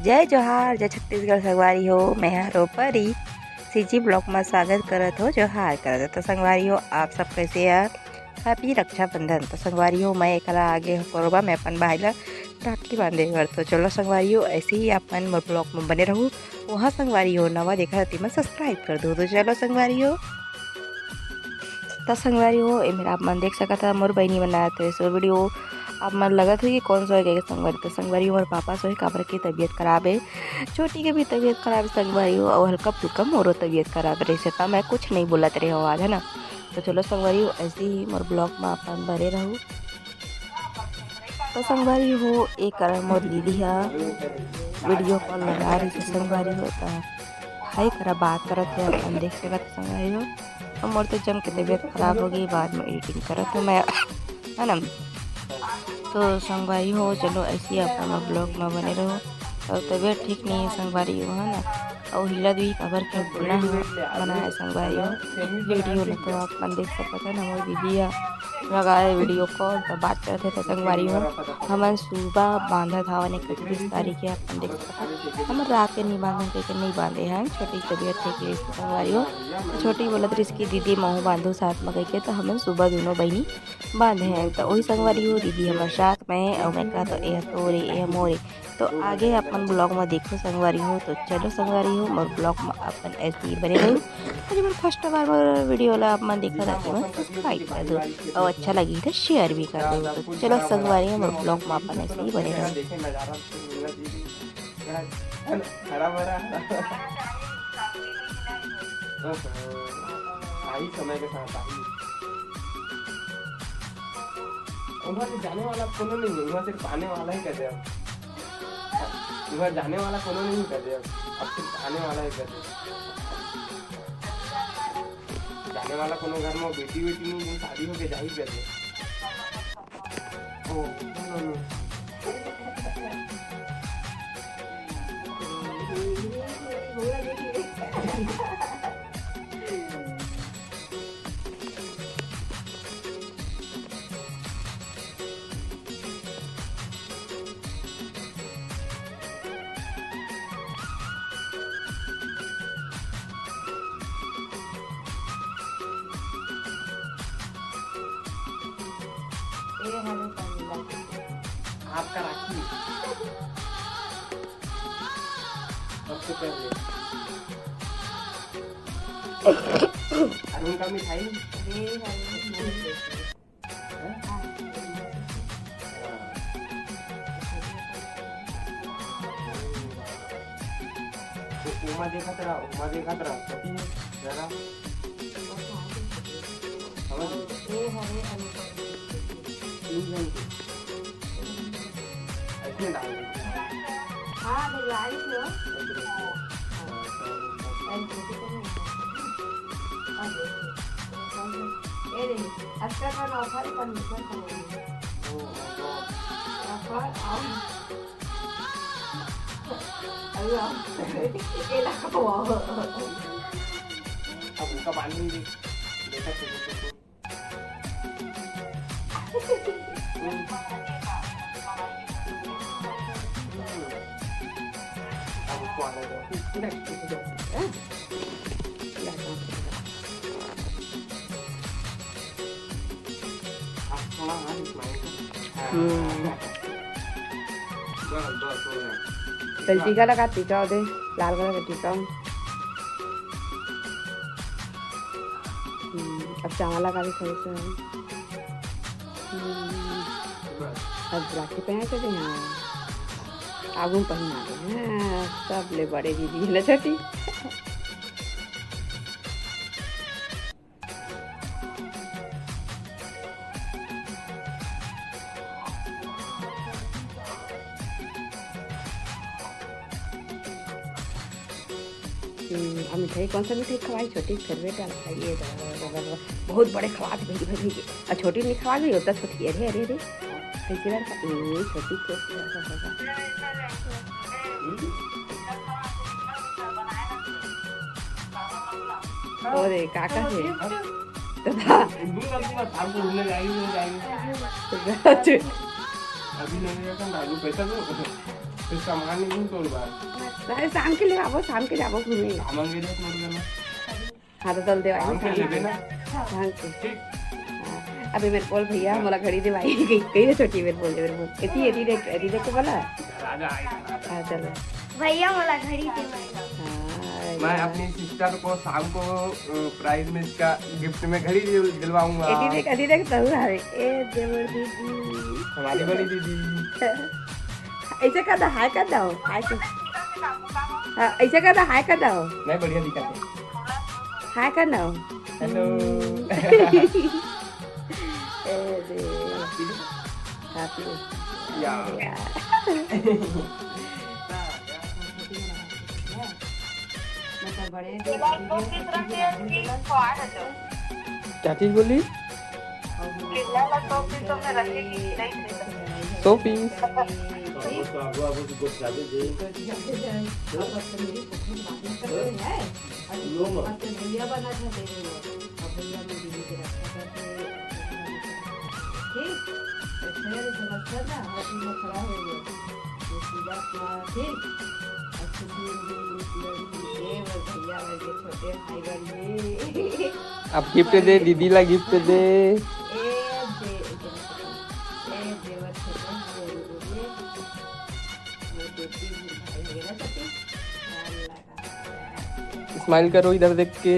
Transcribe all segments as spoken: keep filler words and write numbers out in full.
जय जोहार, जय छत्तीसगढ़ संगवारी हो। मैं हरो परी, सीजी ब्लॉग में स्वागत करत हो, जोहार करत हो। तो संगवारी हो, आप सब कैसे हैं? हैप्पी रक्षाबंधन। तो संगवारी हो, मैं एकला आगे हो कोरबा में अपन भाई ला राखी बांधे बर। तो चलो संगवारी हो, ऐसे ही आप मन मोर ब्लॉग में बने रहू। वहाँ संगवारी हो, नवा देखा रहती मैं सब्सक्राइब कर दो। तो चलो संगवारी हो, त संगवारी हो, ए मेरा आप मन देख सकत ह, मोर बहिनी बनाए तो ऐसो वीडियो आप मन लगत होही कौन सो है के संगवारी। तो संगवारी हो, मोर पापा सो है, काबर के तबीयत खराब है, छोटी के भी तबीयत खराब है संगवारी हो, और हल्का फुल्का मोरो तबीयत खराब रहे से, त मैं कुछ नहीं बोलत रहे हो आज, है ना। तो चलो संगवारी हो, ऐसे ही मोर ब्लॉग में अपन बने रहू। तो संगवारी हो, एक करा मोर दीदी हा वीडियो कॉल लगा रही थी संगवारी हो, तो हाय करा बात करत है, अपन देख सकत है संगवारी हो। और मोर तो जम के तबीयत खराब हो गई, बाद में एडिटिंग करत हूँ मैं, है ना। तो संगवारी हो, चलो ऐसे ही अपन ब्लॉग में बने रहो, और तबीयत ठीक नहीं है संगवारी हो, है ना। और हिला भी काबर के बोला है, मना है संगवारी हो। वीडियो में तो आप मन देख सकते हैं ना, मोर दीदी है लगाए वीडियो कॉल, तो बात करते थे संगवारी हो। हमन सुबह बांधत हवन इकतीस तारीख के, अपन देख सकते हैं। हमन रात के नहीं बांधन कह के नहीं बांधे हैं, छोटी तबीयत ठीक है इसकी संगवारी हो। तो छोटी बोलत रही इसकी दीदी महू बांधो साथ में कह के, तो हमन सुबह दोनों बहनी बांधे हैं। तो वही संगवारी हो, दीदी हमारे साथ में है, और मैं कहा तो ए तोरे, ए मोरे। तो आगे अपन ब्लॉग में देखो संगवारी हो। तो चलो संगवारी हो, मोर ब्लॉग में अपन ऐसे ही बने रहो। अरे मोर फर्स्ट बार मोर वीडियो ला आप मन देखा था, तो सब्सक्राइब कर दो, और अच्छा लगी तो शेयर भी कर दो। तो चलो संगवारी हो, मोर ब्लॉग में अपन ऐसे ही बने रहो। हरा भरा। आई समय के साथ आई। वहाँ से जाने वाला कोनो नहीं है, वहाँ सिर्फ आने वाला ही कहते हैं। वहाँ जाने वाला कोनो नहीं कहते हैं, अब सिर्फ आने वाला ही कहते हैं। जाने वाला कोनो घर में बेटी बेटी नहीं है, शादी होके जा ही कहते हैं। ओ, नो, नो, नो। आपका राखी सबसे पहले। अरुण का मिठाई। तो उमा देखत रहा, उमा देखत रहा, कति है जरा। समझ गए? तीन जन के। ऐसे डाल दो। हाँ, अभी लाइव हो। ऐसे रखो। हाँ, ऐसे रखो। ये देखिए, अस्तर पर ऑफर, परमेश्वर का बोलिए। ओ, ओ, ओ। Offer, offer. अरे वाह। ये रखो। अब उनका पानी भी देखा, छोटे छोटे। अब उसको आने दो। आप थोड़ा हाथ इस्माइल को। हम्म। बस, बस, हो गया। चल टीका लगा, टीका दे, लाल कलर का टीका। हम्म, अब चावल लगा दे थोड़ा सा। हम्म, बस। अब राखी पहन के दे, हाँ। आगू में पहना दे, हाँ, सब ले बड़े दीदी है ना छोटी। हम्म, अब मिठाई, कौन सा मिठाई खवाई? छोटी फेवरेट वाला खाइए। बहुत बड़े खवात भई, भई, भई। आ छोटी नहीं खवा गई होता, छोटी, अरे, अरे, अरे। कैसे लड़का? ए, छोटी, छोटी लड़का, लड़का। अरे, काका है। तो था। दूंगा, दूंगा, शाम को घूमने जाएंगे, जाएंगे। तो था। अभी नहीं, पैसा दो। तो सामान नहीं तोड़ बार। अरे शाम के ले आवो, शाम के जाबो घूमे। सामान के लिए तोड़ देना। हाँ, तो चल दे भाई, शाम के शाम लेबे के। ना। शाम के। ठीक। हाँ, अभी मेरे बोल भैया, मोला घड़ी दे भाई। कही, कही रे छोटी, मेरे बोल दे, मेरे बोल। एती, एती देख, एती देख के बोला। राजा आए, राजा। हाँ, चलो। भैया, मोला घड़ी दे भाई। हाँ, मैं यार। अपनी सिस्टर को शाम को, अ, प्राइज में इसका गिफ्ट में घड़ी दिल-, दिलवाऊंगा। एती देख, एती देख, तू हरे। ए, देवर दीदी। हमारी बड़ी दीदी। ऐसे कर दो, हाय कर दो, हाय कर। हाँ, ऐसे कर दो, हाय कर दो। नहीं, बढ़िया दिखा थे। हाय कर दो। हेलो। ए रे। Happy। या। या। मतलब बड़े क्या चीज बोली? शो पीस। अब गिफ्ट दे, दीदी ला गिफ्ट दे। स्माइल करो इधर देख के।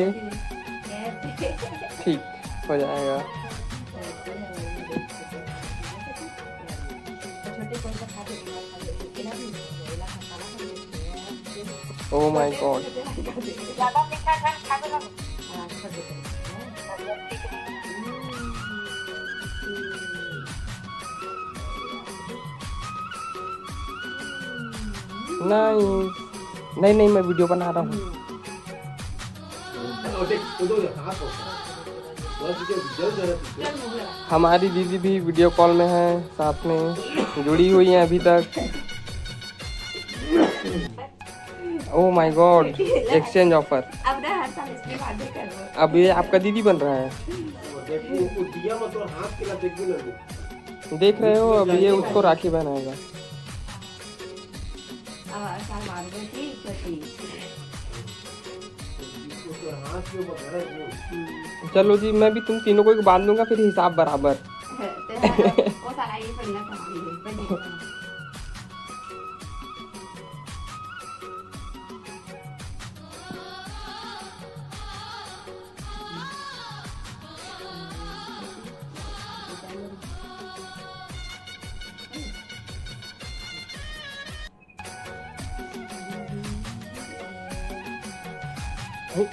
ठीक हो जाएगा। Oh my God। नहीं, नहीं, नहीं, मैं वीडियो बना रहा हूँ। हमारी दीदी भी वीडियो कॉल में है, साथ में जुड़ी हुई है अभी तक। Oh my God, exchange offer। अब ना हर साल इसमें बातें करो। अब ये आपका दीदी बन रहा है। देख रहे हो, अब ये उसको राखी पहनाएगा। चलो जी, मैं भी तुम तीनों को एक बांध दूंगा, फिर हिसाब बराबर।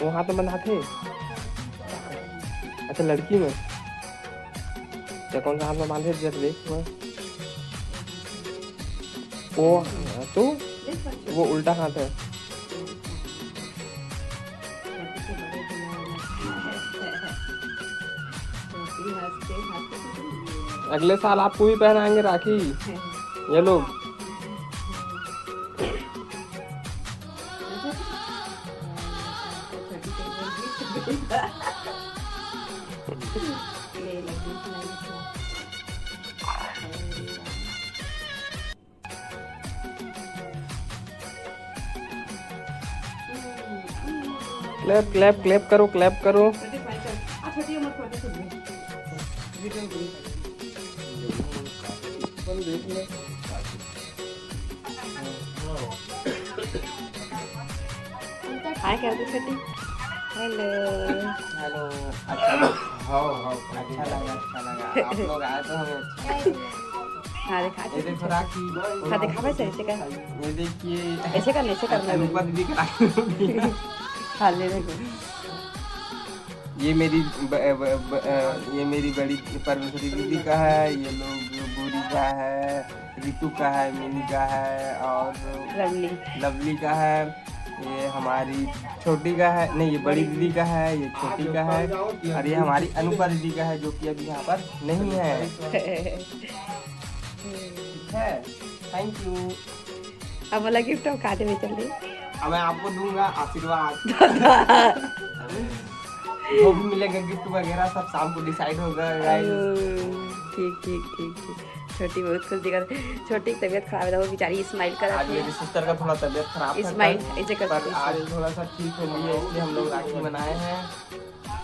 वहाँ तो बंधाथे। अच्छा, लड़की में क्या, कौन सा हाथ में बांधे, जब देख वो। वो तो वो उल्टा हाथ है। अगले साल आपको भी पहनाएंगे राखी ये लोग। क्लैप, क्लैप, क्लैप करो, क्लैप करो। हाय कर दो छोटी। हेलो। हेलो। अच्छा, हाँ, हाँ, अच्छा लगा, अच्छा लगा। आप लोग आए तो हमें अच्छा लगा। हाँ, दिखा ये दे। देखो राखी। हाँ, दिखा भाई, ऐसे कर। ये देखिए। ऐसे कर, ऐसे कर, मैं अनुपम दीदी का राखी। हाँ, ले देखो। ये मेरी ब-, ब-, ब-, अ, ये मेरी बड़ी परमेश्वरी दीदी का है, ये लोग गौरी का है, रितु का है, मिनी का है और लवली। लवली का है। ये हमारी छोटी का है, नहीं, ये बड़ी दीदी का है, ये छोटी का है और ये हमारी अनुपा दीदी का है, जो कि अभी यहाँ पर नहीं है। ठीक है, thank you। अब वाला गिफ्ट हम खा देवे चल रही। अब मैं आपको दूंगा आशीर्वाद। जो भी मिलेगा गिफ्ट वगैरह सब शाम को डिसाइड होगा, guys। ठीक, ठीक, ठीक, ठीक। छोटी बहुत खुश दिखत, छोटी की तबीयत खराब है, तो वो बेचारी स्माइल करत आज है। मेरी सिस्टर का थोड़ा तबीयत खराब था स्माइल कल, ऐसे करती पर है आज smile। थोड़ा सा ठीक हो गई है, इसलिए हम लोग राखी बनाए हैं।